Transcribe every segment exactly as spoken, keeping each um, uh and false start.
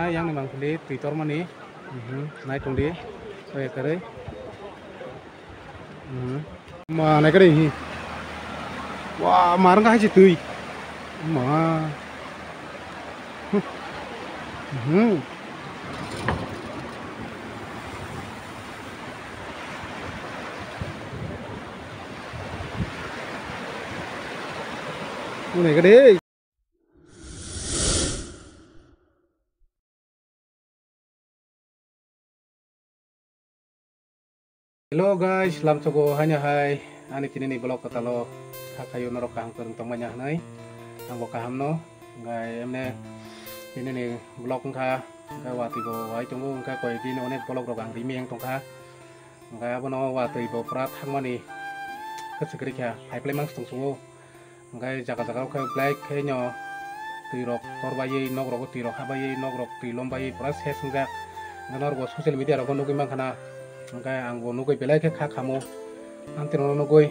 Yang ni mangpili twi tormani. Mhm, nai tongdi. Oya kwrwi. Mhm. Ma nai kwrwi hi. Wa, ma rwngkha hai se twi. Ma. Mhm. Nai kwrwi. Hello guys, lamsogo haino hai ani tini ni vlog kwtalo hakhayo norok kaham kwrwng tongmani hinwi angbo kaham no. Hwnkhe emne tini ni vlog wngkha, hwnkhe watwi bo wai tongo, hwnkhe koi din onek vlog rok ang rimi yang tongkha, hwnkhe abono watwi bo pura thangmani kwchwk rikha, phaiplai mang tong sungo. Hwnkhe jaga jaga o khe belai khe no twi rok tor baiwi, nok rogo twi rok ha baiwi, nok rok twi lom baiwi pura ses wngjak. Hwnkhe norok bo social media rogo nugwi mankha na, hwnkhe ang bo nugwi belai khe kha khamu. Ang tini no nugwi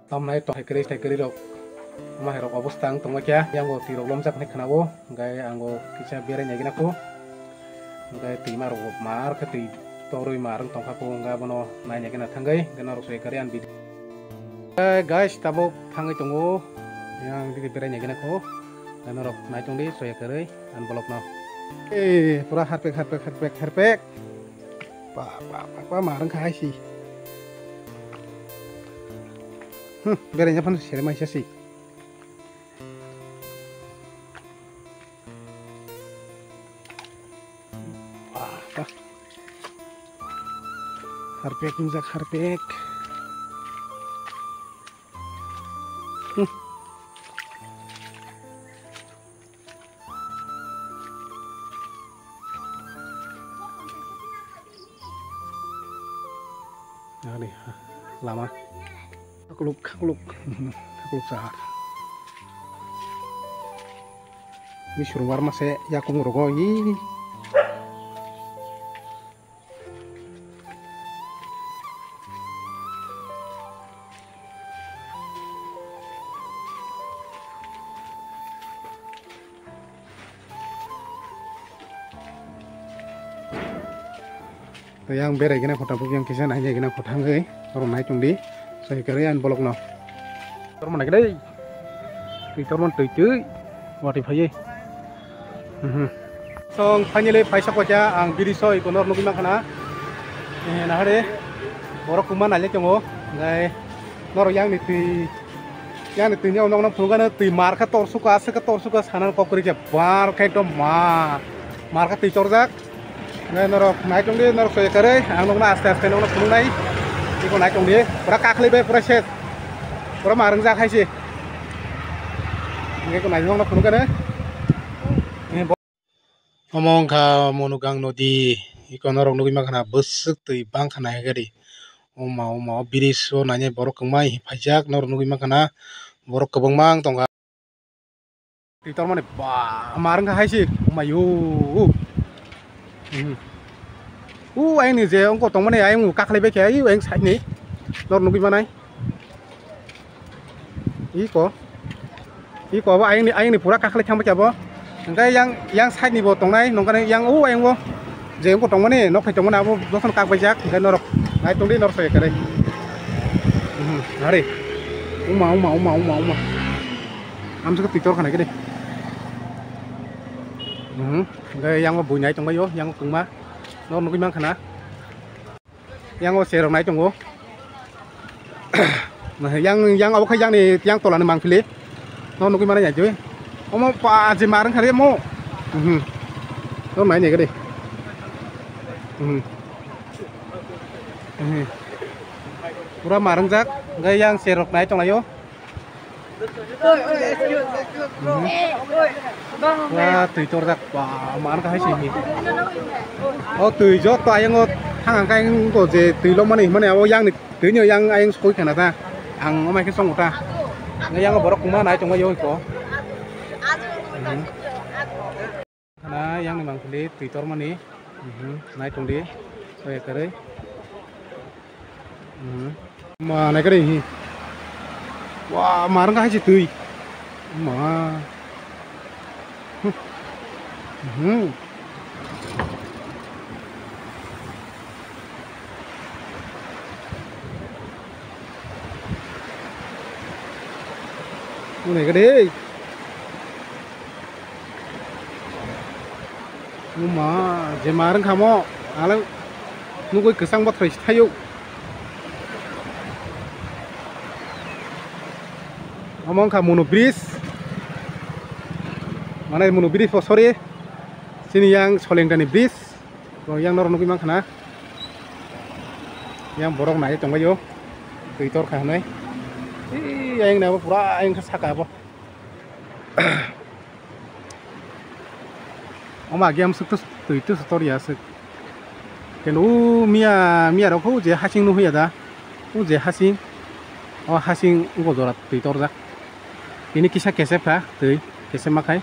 tamnai tokhai kwrwi thai kwrwi rok, omo hai rok obosta wng tongma khe, yang bo twi rok lomjak hinwi khna o. Hwnkhe ang bo kisa berai naigwna kho. Hwnkhe twima rok bo mar khe twi torwi mar wng tongkha kho, hwnkhe abono nai naigwna thangwi hwnkhe norok soya kwrwi ang video. Hwnkhe guys, tabuk thangwi tongo. Yang bini berai naigwna kho. Hwnkhe norok nai tongdi soya kwrwi ang vlog no. Eh, pura harpek, harpek, harpek, harpek. Ba, ba, ba, ba, mar wngkha hai si. Hmm, berai naphano sere maisa si. Wah, wah. Harpek wngjak, harpek. Hmm. Ani, ha, lama. Hakluk, hakluk, hakluk sahar. Ni surung warma se yakung rogo, ih. Tei yang berai gana kho tabuk yang kisa nai gana kho thangwi norok nai tongdi. Sai kwrwi ani bolok no. Tormon nai khe dei. Twi tormon twi twi. Watwi phaiwi. Mhm. Song finally phaisa kocha ang biri soi ko nor nugwi mankha na. Eh, nahare. Borok kuma nai le tongo. Nai norok yang ni twi. Yang ni twi ni onok no phunukgano twi mar kha tor suka, aswk kha tor suka, sana kok kwrwi khe bar khe ekdom ma-, mar kha twi torjak. Nai norok nai tongdi, norok soi kwrwi, ang nokno aste aste nokno phunuknai. Iko nai tongdi, pura kakhwlai bai pura ses. Pura ma rwngjak hai se. Iko nai nokno phunukgano. Omo wngkha Monugang nodi, iko norok nugwi mankha na bwswk twi bangkha na hai gari. Oma, oma, o bridge o nainai borok kwbangma phaijak, norok nugwi mankha na borok kwbangma wng tongkha. Twi tormani ba, ma wngkha hai se, omayo. Mhm. O ayang ni je wngkha tongmani ayang kakhwlai bai khe, ayang side ni norok nugwi manai. Iko. Iko abo ayang ni, ayang ni pura kakhwlai thangbai khe abo. Hwnkhe yang, yang side ni bo tongnai, nokani yang o ayang o. Je wngkha tongmani, nok thai tongmani abo jotono kak baijak, hwnkhe norok nai tongdi norok soi kwrwi. Mhm, hari. Uma, uma, uma, uma, uma. Amsa twi tor khana khe de. Mhm, hwnkhe yang o bui nai tongbai o, yang kwbangma. Norok nugwi mankha na. Yang o cherok nai tongo. Yang, yang abo khai yang ni, yang tola ni mangpili. No nugwi mani jai joi. Omo pa je mar wngkha re mo. Mhm. No nai ni gede. Mhm. Mhm. Pura mar wngjak, hwnkhe yang cherok nai tonglaio. Pura twi torjak, ba, ma wngkha hai se hi. O twi joto ayang o thang ang khe ang wngkha je twi lomani hwnmani abo yang ni twi ni yang ayang soi khana ta. Ang omai khe chongo ta. Yang o borok kwma nai tongma yo ko. Khana yang ni mangpili twi tormani. Mhm, nai tongdi. Oya kwrwi. Mhm. Ma nai kwrwi hi. Wa, ma rwngkha hai se twi. Ma. Hmm. Hmm. Mone gede. Uma, je marang kamo, alang nugui kesang bothai thayo. Omo wngkha Munu bridge. Mane Munu bridge bo, sorry. Chini yang Solengtani bridge. Bo yang norok nugui mankha na. Yang borok nai tongbaio. Twi torkha hinui. Ee, ayang nabo pura ayang kha saka bo. Omo agi amswk twi twi tor ya aswk. Keno o miya, miya rok o je hasing nugwi ya da. O je hasing. O hasing o jora twi torjak. Tini kisa kesep kha twi, kesep ma khai.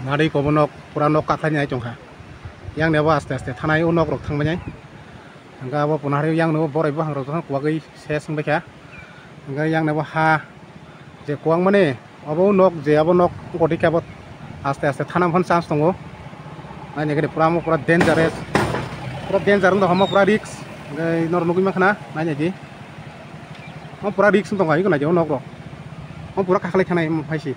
Nari kobo nok pura nok kakhai nai tongkha. Yang nebo aste aste thanai o nok rok thangbai nai. Hingke abo puna hari yang nebo borai bo hangrok tongkha kuwagwi se swngbaikha. Hingke yang nebo ha je kuwang mani obo nok je abo nok goti khe abo aste aste thana phano chance tongo. Naina gede pura amo pura dangerous, pura danger wngkha omo pura risk. Hingke norok nugwi mankha na naina di. Omo pura risk wng tongkha iko naidi o nok rok. Omo pura kakhwlai khanai omo phaisi.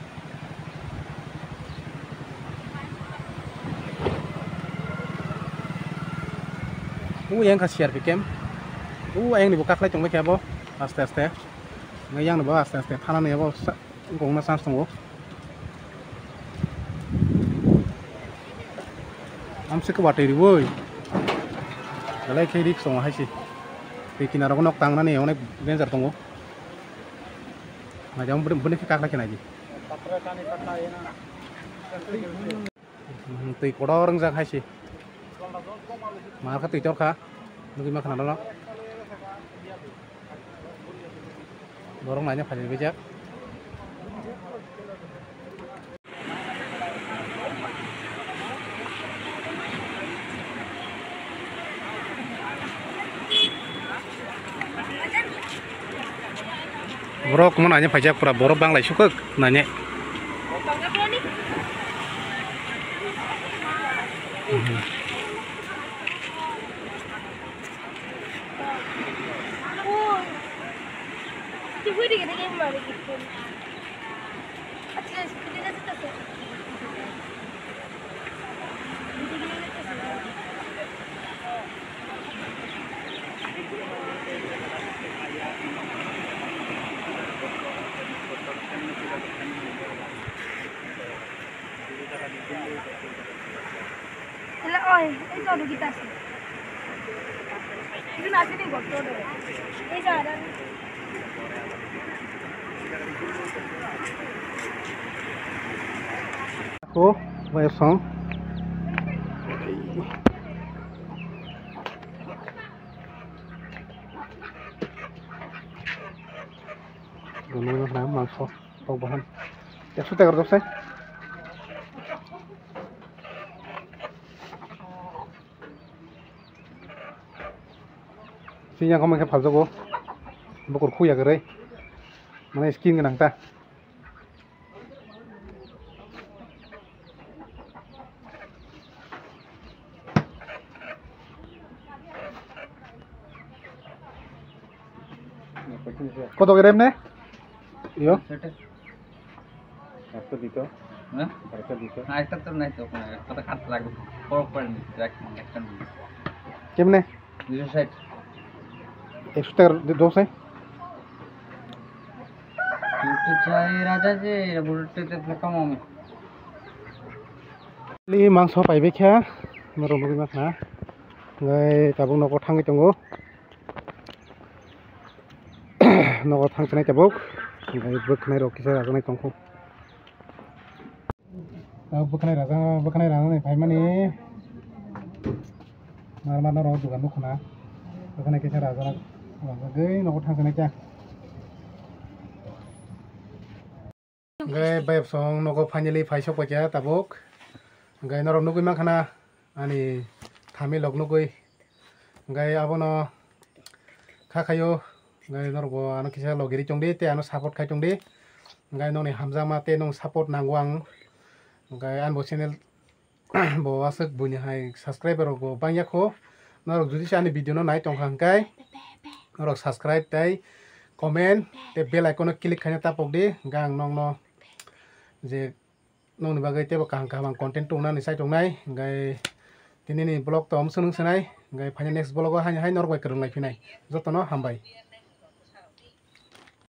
O yang kha C R P camp. O ayang ni bo kakhwlai tongbai khe abo aste aste. Yang ni bo aste aste thana ni abo sa-, wngkha wngna chance tongo. Amswk watwi riwi. Belai khe risk tongo hai se. Twi kinaro nok tangnani onek danger tongo. Naijak bini, bini khe kakhwlai khe naidi. Twi kotor wngjak hai se. Mar kha twi tor kha. Nugwi mankha na norok. Borok naina phailaijak. Borok omo naina phaijak pura borok banglai sukuk naina. Ele, oi, ei to, Rugita se. Itu nasi ni gotto do. Ei ja, ada. Ko, bai song. Dono na mangso, tok bahan. Ekso taka rok se. Sini yang kamu ikan palsu ko. Bukur khuya kere. Mana skin kenang ta. কত করে এমনি? ইয়ো। একশো দিত। হ্যাঁ? একশো দিত। না, একটা তো নাই তো, ওখানে একটা তো কাটতে লাগবে। পর পরে নিতে, এক, একটা নিতে। কেমনে? দুশো ষাট। একশো টাকার দ-, দশ নাই? একটু চাই রাজা যে, এটা বুলেটটাতে ফেকাম আমি। Li mangso paibai kha, norok nugwi mankha. Hingke tabuk nogo thangwi tongo. Nogo thang chinai tabuk. Hingke bwkhanai rok kisa rajaknai tongkhu. Tabuk bwkhanai rajak, bwkhanai rajaknai phaimani. Mar mar norok dogan nukhuna. Bwkhanai kisa rajak, rajagwi nogo thang chinai kha. Hwnkhe bayapsong nogo finally phaisok paikha tabuk. Hwnkhe norok nugwi mankha na ani thamilok nugwi. Hwnkhe abono kha khaio. Hwnkhe norokbo ano kisa logiri tongdi tei ano support khai tongdi. Hwnkhe nokni hamjakma tei nokni support nango ang. Hwnkhe ani bo channel bo aswk buini hai subscriber rok bo bangya kho. Norok jodi se ani video no nai tongkha hwnkhe norok subscribe tei comment tei bell icon no click khaina tapok di. Hwnkhe ang nokno je nokni bagwi teibo kaham kaham ang content tongnani chai tongnai. Hwnkhe tinini vlog to amswk nung sanai. Hwnkhe phaina next vlog o haino hai norok bai kwrwng lai phinai. Jotono hambai.